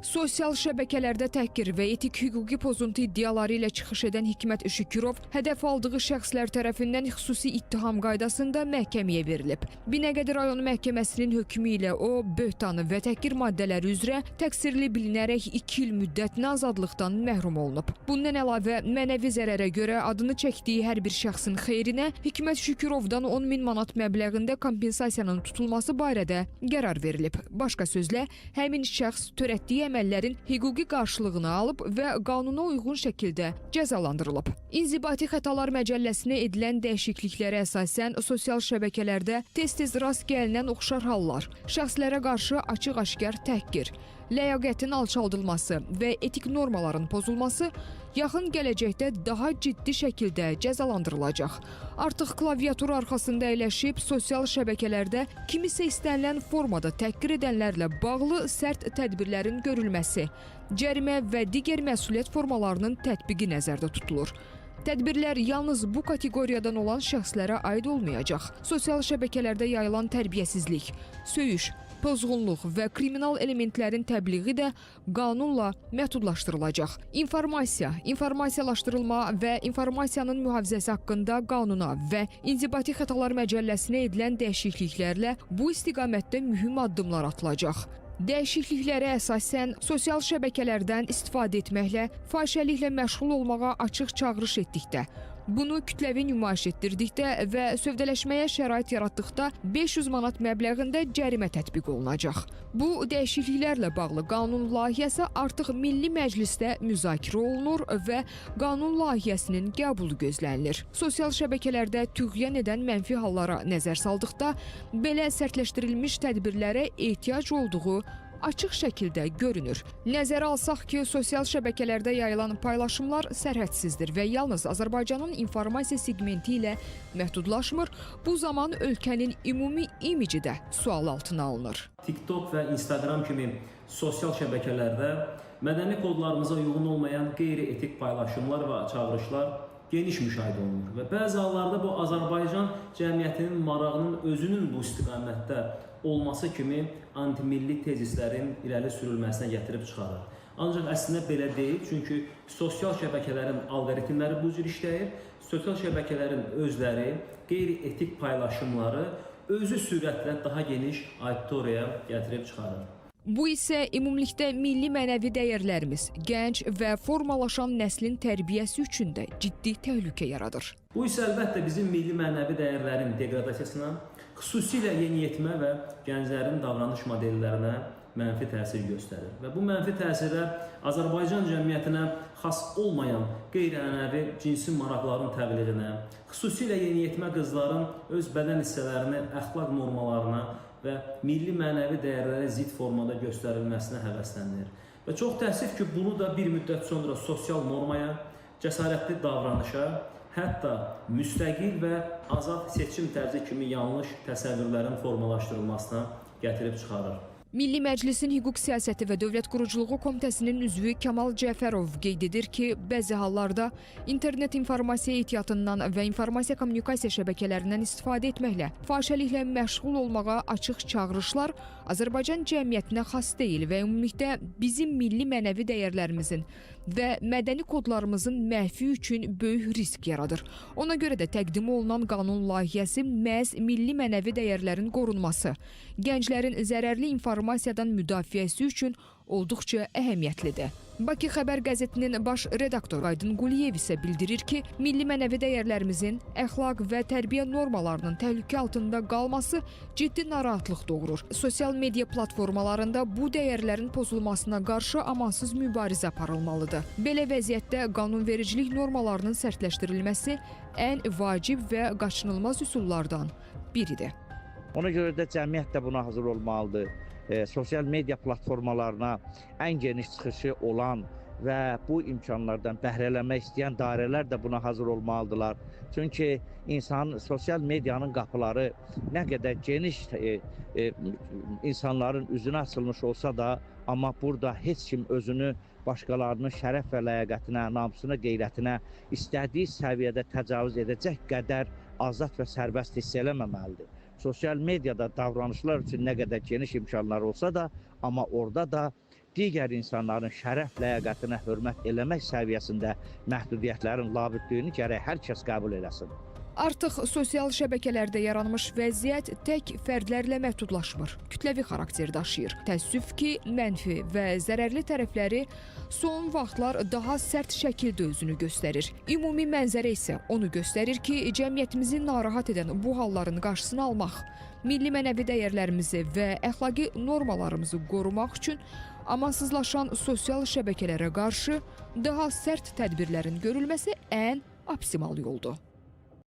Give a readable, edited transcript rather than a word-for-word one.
Sosial şəbəkələrdə təhqir və etik hüquqi pozuntu iddiaları ilə çıxış edən Hikmət Şükürov hədəf aldığı şəxslər tərəfindən xüsusi ittiham qaydasında məhkəməyə verilib. Binəqədi rayon məhkəməsinin hökmü ilə o, böhtanı və təhqir maddələri üzrə təqsirli bilinərək 2 il müddətinə azadlıqdan məhrum olunub. Bundan əlavə, mənəvi zərərə görə adını çəkdiyi hər bir şəxsin xeyrinə Hikmət Şükürovdan 10 min manat məbləğində kompensasiyanın tutulması barədə qərar verilib. Başqa sözlə, həmin şəxs törətdiyi əməllərin hüquqi qarşılığını alıb və qanuna uyğun şəkildə cəzalandırılıb. İnzibati Xətalar Məcəlləsinə edilən dəyişikliklərə əsasən sosial şəbəkələrdə tez-tez rast gəlinən oxşar hallar, şəxslərə qarşı açıq-aşkar təhqir, ləyaqətin alçaldılması və etik normaların pozulması yaxın gələcəkdə daha ciddi şəkildə cəzalandırılacaq. Artıq klaviatura arxasında əyləşib sosial şəbəkələrdə kimisə istənilən formada təhqir edənlərlə bağlı sərt tədbirlərin görülməsi, cərimə və digər məsuliyyət formalarının tətbiqi nəzərdə tutulur. Tədbirlər yalnız bu kateqoriyadan olan şəxslərə aid olmayacaq. Sosial şəbəkələrdə yayılan tərbiyəsizlik, söyüş, pozğunluq və kriminal elementlərin təbliği də qanunla məhdudlaşdırılacaq. İnformasiya, informasiyalaşdırılma və informasiyanın mühafizəsi haqqında qanuna və İnzibati Xətalar Məcəlləsinə edilən dəyişikliklərlə bu istiqamətdə mühüm addımlar atılacaq. Dəyişikliklərə əsasən sosial şəbəkələrdən istifadə etməklə fahişəliklə məşğul olmağa açıq çağırış etdikdə, bunu kütləvi nümayiş etdirdikdə və sövdələşməyə şərait yaratdıqda 500 manat məbləğində cərimə tətbiq olunacaq. Bu dəyişikliklərlə bağlı qanun layihəsi artıq Milli Məclisdə müzakirə olunur və qanun layihəsinin qəbulu gözlənilir. Sosial şəbəkələrdə tüğyan edən mənfi hallara nəzər saldıqda belə sərtləşdirilmiş tədbirlərə ehtiyac olduğu açıq şəkildə görünür. Nəzərə alsaq ki, sosial şəbəkələrdə yayılan paylaşımlar sərhədsizdir və yalnız Azərbaycanın informasiya segmenti ilə məhdudlaşmır, bu zaman ölkənin ümumi imici də sual altına alınır. TikTok və Instagram kimi sosial şəbəkələrdə mədəni kodlarımıza uyğun olmayan qeyri-etik paylaşımlar və çağırışlar geniş müşahidə olunur və bəzi hallarda bu Azərbaycan cəmiyyətinin marağının özünün bu istiqamətdə olması kimi antimilli tezislərin irəli sürülməsinə gətirib çıxarır. Ancaq əslində belə deyil, çünki sosial şəbəkələrin alqoritmləri bu cür işləyir. Sosial şəbəkələrin özləri qeyri-etik paylaşımları özü sürətlə daha geniş auditoriyaya gətirib çıxarır. Bu isə ümumilikdə milli mənəvi dəyərlərimiz, gənc və formalaşan nəslin tərbiyəsi üçün də ciddi təhlükə yaradır. Bu isə əlbəttə bizim milli mənəvi dəyərlərin deqradasiyasına, xüsusilə yeniyetmə və gənclərin davranış modellərinə mənfi təsir göstərir. Və bu mənfi təsirlər Azərbaycan cəmiyyətinə xas olmayan qeyri-ənənəvi cinsi maraqların təbliğinə, xüsusilə yeniyetmə qızların öz bədən hissələrini əxlaq normalarına və milli mənəvi dəyərlərə zidd formada göstərilməsinə həvəsləndirir. Və çox təəssüf ki, bunu da bir müddət sonra sosial normaya, cəsarətli davranışa, hətta müstəqil və azad seçim tərzi kimi yanlış təsəvvürlərin formalaşdırılmasına gətirib çıxarır. Milli Məclisin Hüquq Siyasəti və Dövlət Quruculuğu Komitəsinin üzvü Kamal Cəfərov qeyd edir ki, bəzi hallarda internet informasiya ehtiyatından və informasiya kommunikasiya şəbəkələrindən istifadə etməklə fahişəliklə məşğul olmağa açıq çağırışlar Azərbaycan cəmiyyətinə xas deyil və ümumilikdə bizim milli mənəvi dəyərlərimizin və mədəni kodlarımızın məhvi üçün böyük risk yaradır. Ona görə də təqdim olunan qanun layihəsi məhz milli mənəvi dəyərlərin qorunması, gənclərin zərərli informasiyadan müdafiəsi üçün olduqca əhəmiyyətlidir. Bakı Xəbər qəzetinin baş redaktoru Aydın Quliyev isə bildirir ki, milli mənəvi dəyərlərimizin, əxlaq və tərbiyə normalarının təhlükə altında qalması ciddi narahatlıq doğurur. Sosial media platformalarında bu dəyərlərin pozulmasına qarşı amansız mübarizə aparılmalıdır. Belə vəziyyətdə qanunvericilik normalarının sərtləşdirilməsi ən vacib və qaçınılmaz üsullardan biridir. Ona görə də cəmiyyət də buna hazır olmalıdır. Sosial media platformalarına ən geniş çıxışı olan və bu imkanlardan bəhrələnmək istəyən dairələr də buna hazır olmalıdırlar. Çünki insan sosial medianın qapıları nə qədər geniş insanların üzünə açılmış olsa da, amma burada heç kim özünü başqalarının şərəf və ləyaqətinə, namusuna, qeyrətinə istədiyi səviyyədə təcavüz edəcək qədər azad və sərbəst hiss eləməməlidir. Sosial mediada davranışlar üçün nə qədər geniş imkanlar olsa da, amma orada da digər insanların şərəf ləyaqətinə hörmət eləmək səviyyəsində məhdudiyyətlərin labüddlüyünü gərək hər kəs qəbul eləsin. Artıq sosial şəbəkələrdə yaranmış vəziyyət tək fərdlərlə məhdudlaşmır, kütləvi xarakter daşıyır. Təəssüf ki, mənfi və zərərli tərəfləri son vaxtlar daha sərt şəkildə özünü göstərir. Ümumi mənzərə isə onu göstərir ki, cəmiyyətimizi narahat edən bu halların qarşısını almaq, milli mənəvi dəyərlərimizi və əxlaqi normalarımızı qorumaq üçün amansızlaşan sosial şəbəkələrə qarşı daha sərt tədbirlərin görülməsi ən optimal yoldur.